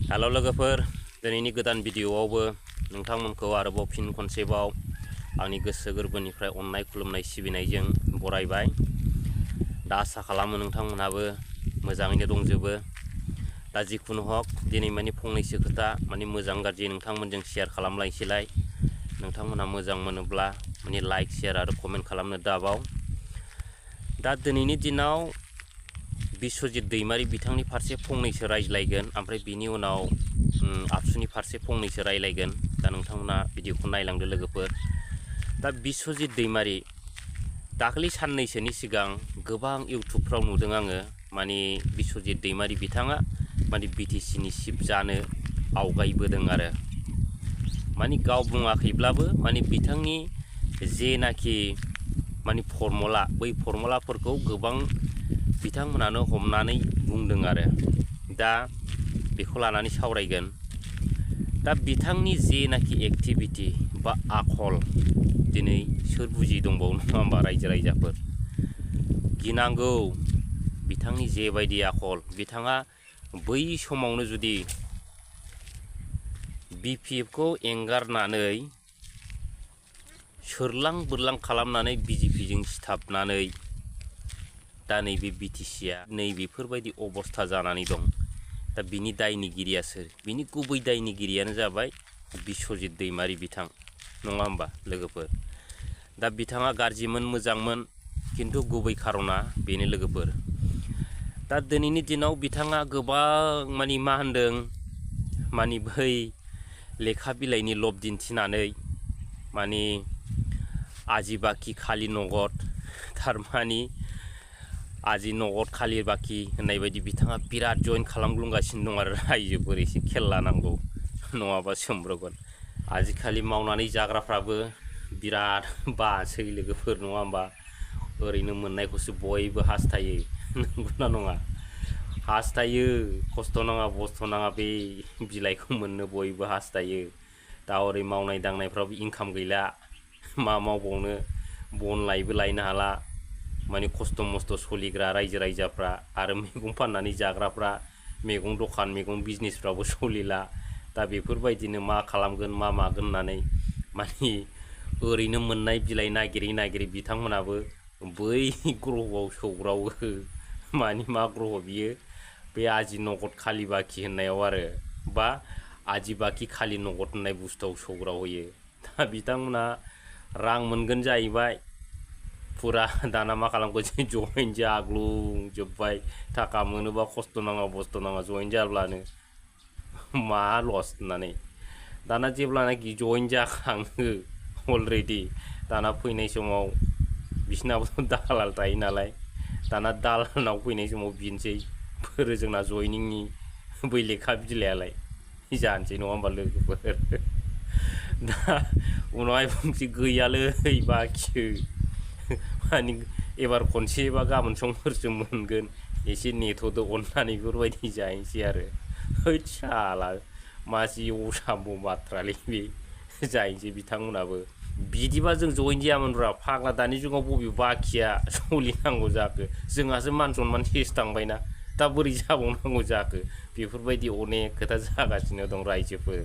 Hello लोगोफोर दिनैनि गोदान भिडिअआवबो नोंथांमोनखौ आरोबाव फिन खनसेबाव आंनि गोसो गोरबोनिफ्राय अननाय खुलुमनाय सिबिनायजों बरायबाय। दा आसा खालामो नोंथांमोनहाबो मोजाङैनो दंजोबो। दा जिखुनु हक दिनै माने फंनैसो खोथा माने मोजां गाज्रि नोंथांमोनजों शेयार खालामलायनोसैलाय। नोंथांमोनहा मोजां मोनोब्ला माने लाइक शेयार आरो कमेन्ट खालामनो दाबाव। दा दिनैनि दिनाव बिस्वजित दैमारी बिथांनि फारसे फंनैसो रायज्लायगोन, ओमफ्राय बिनि उनाव आबसुनि फारसे फंनैसो रायज्लायगोन। दा नोंथांमोना भिडिअखौ नायलांदो लोगोफोर। दा बिस्वजित दैमारी दाखालि साननैसोनि सिगां गोबां इउटुबफ्राव नुदों आङो, माने बिस्वजित दैमारी बिथाङा माने BTCनि चिफ जानो आवगायबोदों आरो माने गाव बुङाखैब्लाबो माने बिथांनि जेनाखि माने फर्मुला, बै फर्मुलाफोरखौ गोबां बिथांमोनानो हमनानै बुंदों आरो दा बेखौ लानानै सावरायगोन। दा बिथांनि जेनाखि एक्टिभिटि बा आखल दिनै सोर बुजि दंबावो नङा होमबा रायजो राजाफोर। गिनांगौ बिथांनि जेबायदि आखल, बिथाङा बै समावनो जुदि BPFखौ एंगारनानै सोरलां बोरलां खालामनानै BJPजों सिथाबनानै दा नैबे BTCआ नैबेफोरबायदि अबस्था जानानै दं। दा बिनि दायनिगिरिया सोर? बिनि गुबै दायनिगिरियानो जाबाय बिस्वजित दैमारी बिथां, नङा होमबा लोगोफोर। दा बिथाङा गाज्रिमोन मोजांमोन, खिन्थु गुबै खारना बेनो लोगोफोर। दा दिनैनि दिनाव बिथाङा गोबां माने मा होनदों, माने बै लेखा बिलाइनि लब दिन्थिनानै माने आजि बाखि खालि नगद, थारमानि आजि नगद खालि बाखि होननाय बायदि बिथाङा बिराद जइन खालामग्लुंगासिनो दं आरो रायजोफोर एसे खेल लानांगौ नङाबा सोमब्रगोन। आजिखालि मावनानै जाग्राफ्राबो बिराद बासै लोगोफोर, नङा होमबा। ओरैनो मोननायखौसो बयबो हास्थायो, नंगौना नङा? हास्थायो, खस्थ' नाङा बस्थ' नाङा बे बिलाइखौ मोननो बयबो हास्थायो। दा ओरै मावनाय दांनायफ्राबो इनकाम गैला, मा मावबावनो, बन लायबो लायनो हाला, माने खस्थ' मस्थ' सोलिग्रा रायजो राजाफ्रा आरो मैगं फाननानै जाग्राफ्रा मैगं दखान मैगं बिजनेसफ्रावबो सोलिला। दा बेफोरबायदिनो मा खालामगोन मा मागोन होननानै माने ओरैनो मोननाय बिलाइ नागिरै नागिरै बिथांमोनाबो बै ग्रहआव सौग्रावो। माने मा ग्रह बियो? बे आजि नगद खालि बाखि होननायाव आरो, बा आजि बाखि खालि नगद होननाय बुस्थुआव सौग्रावहैयो। दा बिथांमोना रां मोनगोन जाहैबाय, फुरा दाना मा खालामगोन जइन जाग्लुंजोब्बाय। थाखा मोनोबा खस्थ' नाङा बस्थ' नाङा जइन जाब्लानो मा लस होननानै। दाना जेब्लानाखि जइन जाखाङो अलरेडि, दाना फैनाय समाव बिसिनाबोथ' दालाल थायो नालाय, दाना दालालनाव फैनाय समाव बिनोसै फोरो जोंना जइनिंनि बै लेखा बिलाइयालाय जानोसै, नङा होमबा लोगोफोर। दा उनावहाय बुंसै गैयालै बाखि, माने एबार खनसे बा गाबोन समफोरसो मोनगोन, एसे नेथ'दो अननानै, बेफोरबायदि जाहैसै आरो। हैद साला मासि असाम्ब बाथ्रालै बे जाहैसै बिथांमोनाबो। बिदिबा जों जइन जायामोनब्रा फाग्ला, दानि जुगाव बबे बाखिया सोलिनांगौ जाखो? जोंहासो मान सनमान सेस थांबायना, दा बोरै जाबावनांगौ जाखो? बेफोरबायदि अनेक खोथा जागासिनो दं रायजोफोर।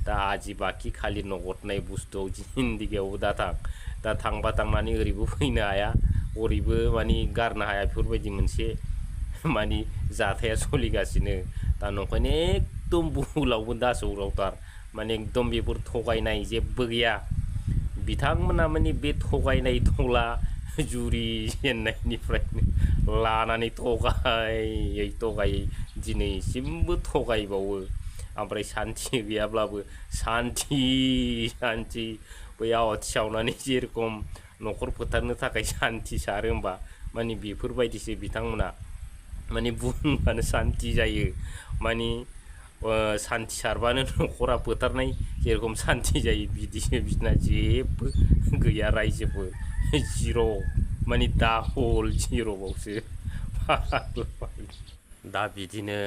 दा आजि बाखि खालि नगद होननाय बुस्थुआव जिन्दिगियावबो दा थां, दा थांबा थांनानै ओरैबो फैनो हाया, ओरैबो माने गारनो हाया, बेफोरबायदि मोनसे माने जाथाया सोलिगासिनो। दा नंखायनो एकदम बुहुलावबो दासौरावथार, माने एकदम बेफोर थगायनाय जेबो गैया। बिथांमोना माने बे थगायनाय थला जुरि जेननायनिफ्रायनो लानानै थगायै थगायै दिनैसिमबो थगायबावो। ओमफ्राय सान्थि गैयाब्लाबो सान्थि सान्थि बै आवाथि सावनानै जेरखम न'खर फोथारनो थाखाय सान्थि सारो होमबा, माने बेफोरबायदिसो बिथांमोना, माने बुंबानो सान्थि जायो, माने सान्थि सारबानो न'खरा फोथारनाय जेरखम सान्थि जायो, बिदिसो बिदिना जेबो गैया रायजोफोर। जिर' माने दाहल जिर'बावसो। दा बिदिनो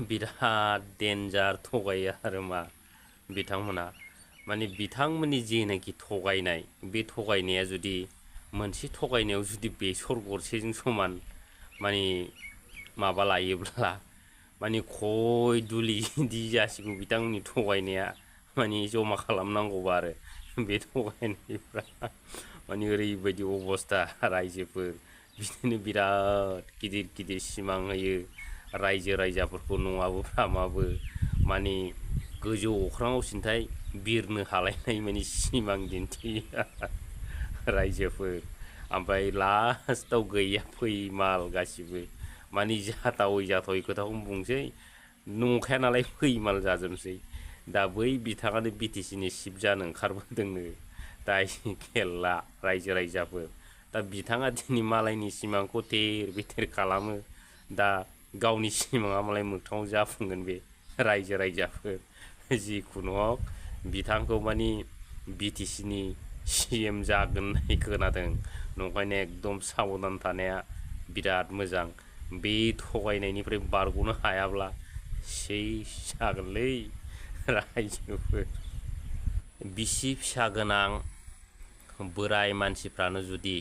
बिराद डेन्जार थगायो आरो मा बिथांमोना, माने बिथांमोननि जेनाखि थगायनाय, बे थगायनाया जुदि मोनसे थगायनायाव जुदि बेसर गरसेजों समान माने माबा लायोब्ला, माने खय दुलि दि जासिगौ बिथांमोननि थगायनाया माने जमा खालामनांगौबा आरो बे थगायनायफ्रा माने ओरैबायदि अबस्था रायजोफोर बिदिनो बिराद गिदिर गिदिर सिमां होयो रायजो राजाफोरखौ नङाबो फ्रामाबो माने गोजौ अख्राङाव सिन्थाय बिरनो हालायनाय माने सिमां दिन्थियो रायजोफोर ओमफ्राय लास्टाव गैया फैमाल गासिबो माने जाथावै जाथावै खोथाखौनो बुंसै नंखाया नालाय फैमाल जाजोबसै दा बै बिथाङानो BTCनि चिफ जानो ओंखारबोदोंनो दा खेला रायजो राजाफोर दा बिथाङा दिनै मालायनि सिमांखौ थेर बेथेर खालामो दा गावनि सिमाङा मालाय मोगथाङाव जाफुंगोन बे रायजो राजाफोर जिखुनु हक बिथांखौ माने BTCनि CM जागोन होननाय खोनादों नंखायनो एकदम साबधान थानाया बिराद मोजां बे थगायनायनिफ्राय बारग'नो हायाब्ला सेस जागोनलै रायजोफोर बिसि फिसा गोनां बोराय मानसिफ्रानो जुदि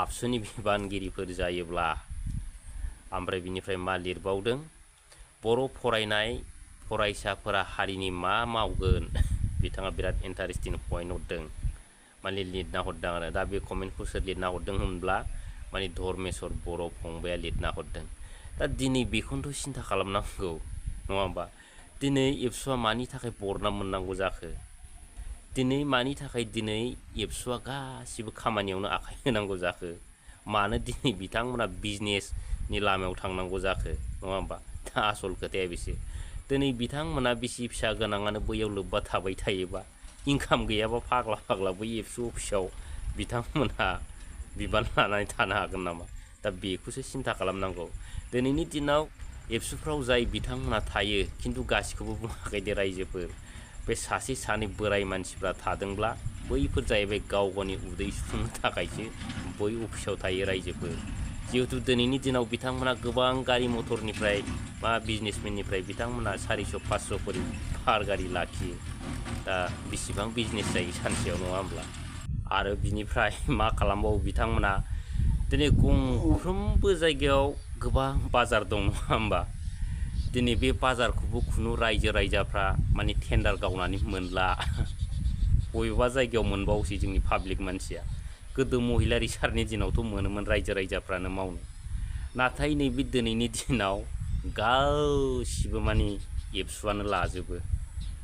आबसुनि बिबानगिरिफोर जायोब्ला ओमफ्राय बिनिफ्राय मा लिरबावदों बर' फरायनाय फरायसाफोरा हारिनि मा मावगोन बिथाङा बिराद इन्टारेस्टिं पइन्ट हरदों माने लिरना हरदों आरो दा बे कमेन्टखौ सोर लिरना हरदों होनब्ला माने धर्मेश्वर बर' फंबाया लिरना हरदों दा दिनै बेखौनोथ' सिन्था खालामनांगौ नङा होमबा दिनै एबसुआ मानि थाखाय बरना मोननांगौ जाखो दिनै मानि थाखाय दिनै एबसुआ गासिबो खामानियावनो आखाइ होनांगौ जाखो मानो दिनै बिथांमोना बिजनेसनि लामायाव थांनांगौ जाखो नङा होमबा दा आसल खोथाया बेसो दिनै बिथांमोना बिसि फिसा गोनाङानो बैयाव लोब्बा थाबाय थायोबा इनकाम गैयाबा फाग्ला फाग्ला बै एबसु अफिसाव बिथांमोनहा बिबान लानानै थानो हागोन नामा दा बेखौसो सिन्था खालामनांगौ दिनैनि दिनाव एबसुफ्राव जाय बिथांमोना थायो खिन्थु गासिखौबो बुङाखै दे रायजोफोर बे सासे सानै बोराय मानसिफ्रा थादोंब्ला बैफोर जाहैबाय गाव गावनि उदै सुफुंनो थाखायसो बै अफिसाव थायो रायजोफोर जिहेतु दिनैनि दिनाव बिथांमोना गोबां गारि मथरनिफ्राय बा बिजनेसमेननिफ्राय बिथांमोना 400-500 खरि पार गारि लाखियो दा बेसेबां बिजनेस जायो सानसेयाव नङा होमब्ला आरो बिनिफ्राय मा खालामबावो बिथांमोना दिनै गंफ्रोमबो जायगायाव गोबां बाजार दं नङा होमबा दिनै बे बाजारखौबो खुनु रायजो राजाफ्रा माने टेन्डार गावनानै मोनला बबेबा जायगायाव मोनबावसै जोंनि पाब्लिक मानसिया गोदो महिलारि सारनि दिनावथ' मोनोमोन रायजो राजाफ्रानो मावनो नाथाय नैबे दिनैनि दिनाव गासिबो माने एबसुआनो लाजोबो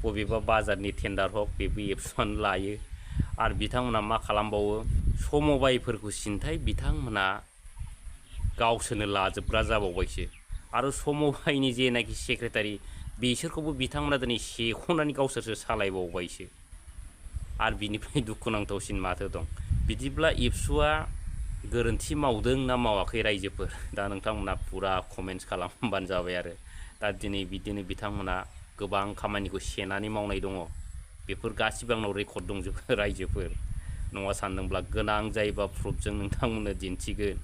बबेबा बाजारनि टेन्डार हक बेबो एबसुआनो लायो आरो बिथांमोना मा खालामबावो समबायफोरखौ सिन्थाय बिथांमोना गावसोरनो लाजोबग्रा जाबावबायसो आरो समबायनि जेनाखि सेक्रेटारि बिसोरखौबो बिथांमोना दिनै सेख'नानै गावसोरसो सालायबावबायसो आरो बिनिफ्राय दुखुनांथावसिन माथो दं बिदिब्ला एबसुआ गोरोन्थि मावदों ना मावाखै रायजोफोर दा नोंथांमोना पुरा कमेन्ट्स खालामबानो जाबाय आरो दा दिनै बिदिनो बिथांमोना गोबां खामानिखौ सेनानै मावनाय दङ बेफोर गासिबो आंनाव रेकर्ड दंजोबो रायजोफोर नङा सानदोंब्ला गोनां जायोबा प्रुफजों नोंथांमोननो दिन्थिगोन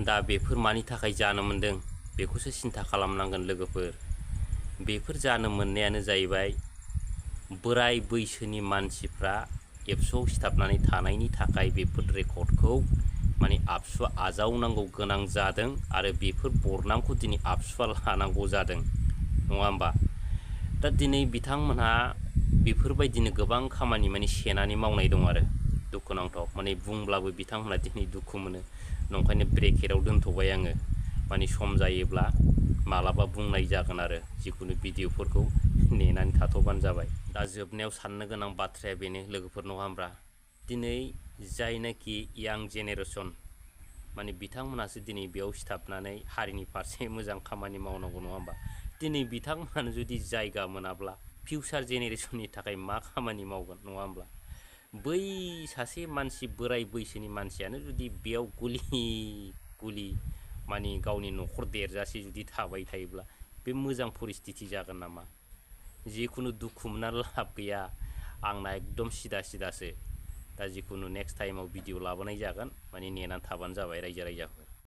दा बेफोर मानि थाखाय जानो मोन्दों बेखौसो सिन्था खालामनांगोन लोगोफोर बेफोर जानो मोननायानो जाहैबाय बोराय बैसोनि मानसिफ्रा एबसुआव सिथाबनानै थानायनि थाखाय बेफोर रेकर्डखौ माने आबसुआ आजावनांगौ गोनां जादों आरो बेफोर बरनामखौ दिनै आबसुआ लानांगौ जादों नङा होमबा दा दिनै बिथांमोनहा बेफोरबायदिनो गोबां खामानि माने सेनानै मावनाय दं आरो दुखुनांथाव माने बुंब्लाबो बिथांमोनहा दिनै दुखु मोनो नंखायनो ब्रेकेटआव दोनथ'बाय आङो माने सम जायोब्ला मालाबा बुंनाय जागोन आरो जिखुनु भिडिअफोरखौ नेनानै थाथ'बानो जाबाय दा जोबनायाव साननो गोनां बाथ्राया बेनो लोगोफोर नङा होमब्ला दिनै जायनाखि यां जेनेरेसन माने बिथांमोनासो दिनै बेयाव सिथाबनानै हारिनि फारसे मोजां खामानि मावनांगौ नङा होमबा दिनै बिथांमोनानो जुदि जायगा मोनाब्ला फिउचार जेनेरेसननि थाखाय मा खामानि मावगोन नङा होमब्ला बै सासे मानसि बोराय बैसोनि मानसियानो जुदि बेयाव गुलि माने गावनि न'खर देरजासे जुदि थाबाय थायोब्ला बे मोजां परिस्थिति जागोन नामा जिखुनु दुखु मोनना लाब गैया आंना एकदम सिदासो दा जिखुनु नेक्स्ट टाइमाव भिडिअ लाबोनाय जागोन माने नेनानै थाबानो जाबाय रायजो राजाफोर